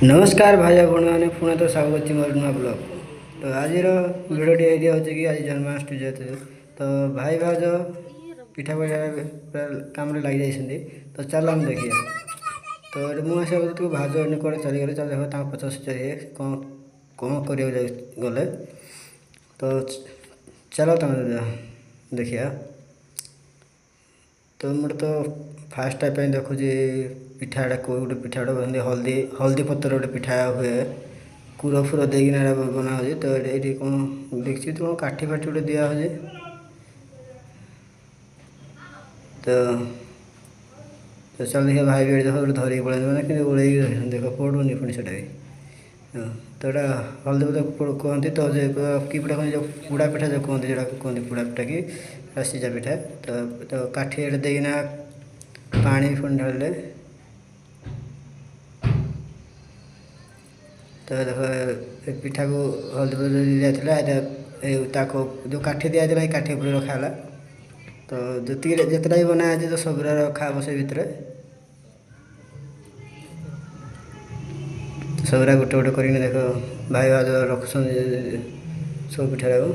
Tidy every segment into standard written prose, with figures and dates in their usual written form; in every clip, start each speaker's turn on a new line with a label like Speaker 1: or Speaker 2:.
Speaker 1: ନମସ୍କାର ଭାଇ ଭଉଣୀମାନେ, ପୁଣି ତ ସ୍ୱାଗତ ଅଛି ମୋର ନୂଆ ବ୍ଲଗ୍କୁ। ତ ଆଜିର ଭିଡ଼ିଓଟି ଏଇଠି ହେଉଛି କି ଆଜି ଜନ୍ମାଷ୍ଟମୀ ଯେହେତୁ, ତ ଭାଇ ଭାଉଜ ପିଠା କରିବା ପୁରା କାମରେ ଲାଗିଯାଇଛନ୍ତି। ତ ଚାଲ ଆମେ ଦେଖିବା। ତ ଏଠି ମୁଁ ଆସିବା ବେଳକୁ ଭାଉଜ ଏନେ କୁଆଡ଼େ ଚାଲିଗଲେ। ଚାଲ ଦେଖ ତାଙ୍କ ପଛ ଚାଲିଏ କ'ଣ କ'ଣ କରିବାକୁ ଯାଇ ଗଲେ। ତ ଚାଲ ତମେ ଦେଖିବା। ତ ମୋର ତ ଫାର୍ଷ୍ଟ ଟାଇମ୍ ପାଇଁ ଦେଖୁଛି ପିଠାଟା, କେଉଁ ଗୋଟେ ପିଠା ଗୋଟେ କୁହନ୍ତି, ହଳଦୀ ହଳଦୀ ପତ୍ର ଗୋଟେ ପିଠା ହୁଏ, କୁର ଫୁର ଦେଇକିନା ଏଇଟା ବନା ହେଉଛି। ତ ଏଇଠି କ'ଣ ଦେଖିଛି ତ, କ'ଣ କାଠି ଫାଠି ଗୋଟେ ଦିଆହେଉଛି। ତ ତ ଚାଲ ଦେଖିବା। ଭାଇ ବି ଏଠି ଦେଖ ଗୋଟେ ଧରିକି ପଳେଇଲେ, ମାନେ କିନ୍ତୁ ଗୋଳେଇକି ଧରିଛନ୍ତି, ଦେଖ ପଡ଼ୁନି ପୁଣି ସେଟା ବି। ତ ଏଇଟା ହଳଦୀ ପତ୍ର କୁହନ୍ତି। ତ ଯେ କି ପିଠା କୁହନ୍ତି, ଯେଉଁ ପୋଡ଼ା ପିଠା ଯେଉଁ କୁହନ୍ତି, ଯେଉଁଟା କୁହନ୍ତି ପୋଡ଼ା ପିଠା କି ସିଝା ପିଠା। ତ ତ କାଠି ଏଇଟା ଦେଇକିନା ପାଣି ପୁଣି ଢାଳିଲେ। ତ ଦେଖ, ଏ ପିଠାକୁ ହଳଦୀ ପତ୍ର ଦିଆଯାଇଥିଲା, ଏଇଟା ଏ ତାକୁ ଯେଉଁ କାଠି ଦିଆଯାଇଥିଲା ଏଇ କାଠି ଉପରେ ରଖା ହେଲା। ତ ଯେତିକି ଯେତେଟା ବି ବନା ହେଇଛି, ତ ସବୁରା ରଖା ହେବ ସେ ଭିତରେ। ସବୁରା ଗୋଟେ ଗୋଟେ କରିକିନା ଦେଖ ଭାଇ ଭାଉଜ ରଖୁଛନ୍ତି ସବୁ ପିଠାଟାକୁ।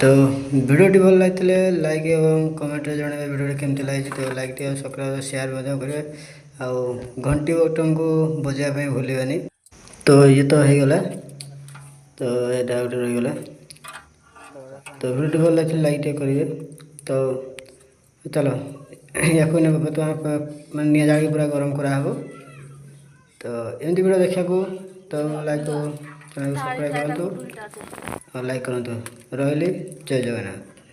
Speaker 1: ତ ଭିଡ଼ିଓଟି ଭଲ ଲାଗିଥିଲେ ଲାଇକ୍ ଏବଂ କମେଣ୍ଟରେ ଜଣାଇବେ ଭିଡ଼ିଓଟି କେମିତି ଲାଗିଛି। ତ ଲାଇକ୍ ଟିକେ, ସବସ୍କ୍ରାଇବ୍, ସେୟାର ମଧ୍ୟ କରିବେ ଆଉ ଘଣ୍ଟି ବଟନକୁ ବଜାଇବା ପାଇଁ ଭୁଲିବେନି। ତ ଇଏ ତ ହେଇଗଲା, ତ ଏଇଟା ଗୋଟେ ରହିଗଲା। ତ ଭିଡ଼ିଓଟି ଭଲ ଲାଗିଥିଲେ ଲାଇକ୍ ଟିକେ କରିବେ। ତ ଚାଲ, ୟାକୁ ବର୍ତ୍ତମାନ ମାନେ ନିଆଁ ଜାଳିକି ପୁରା ଗରମ କରାହେବ। ତ ଏମିତି ଭିଡ଼ିଓ ଦେଖିବାକୁ ତ ଲାଇକ୍, ଚ୍ୟାନେଲକୁ ସବସ୍କ୍ରାଇବ୍ କରନ୍ତୁ ଆଉ ଲାଇକ୍ କରନ୍ତୁ। ରହିଲି, ଜୟ ଜଗନ୍ନାଥ।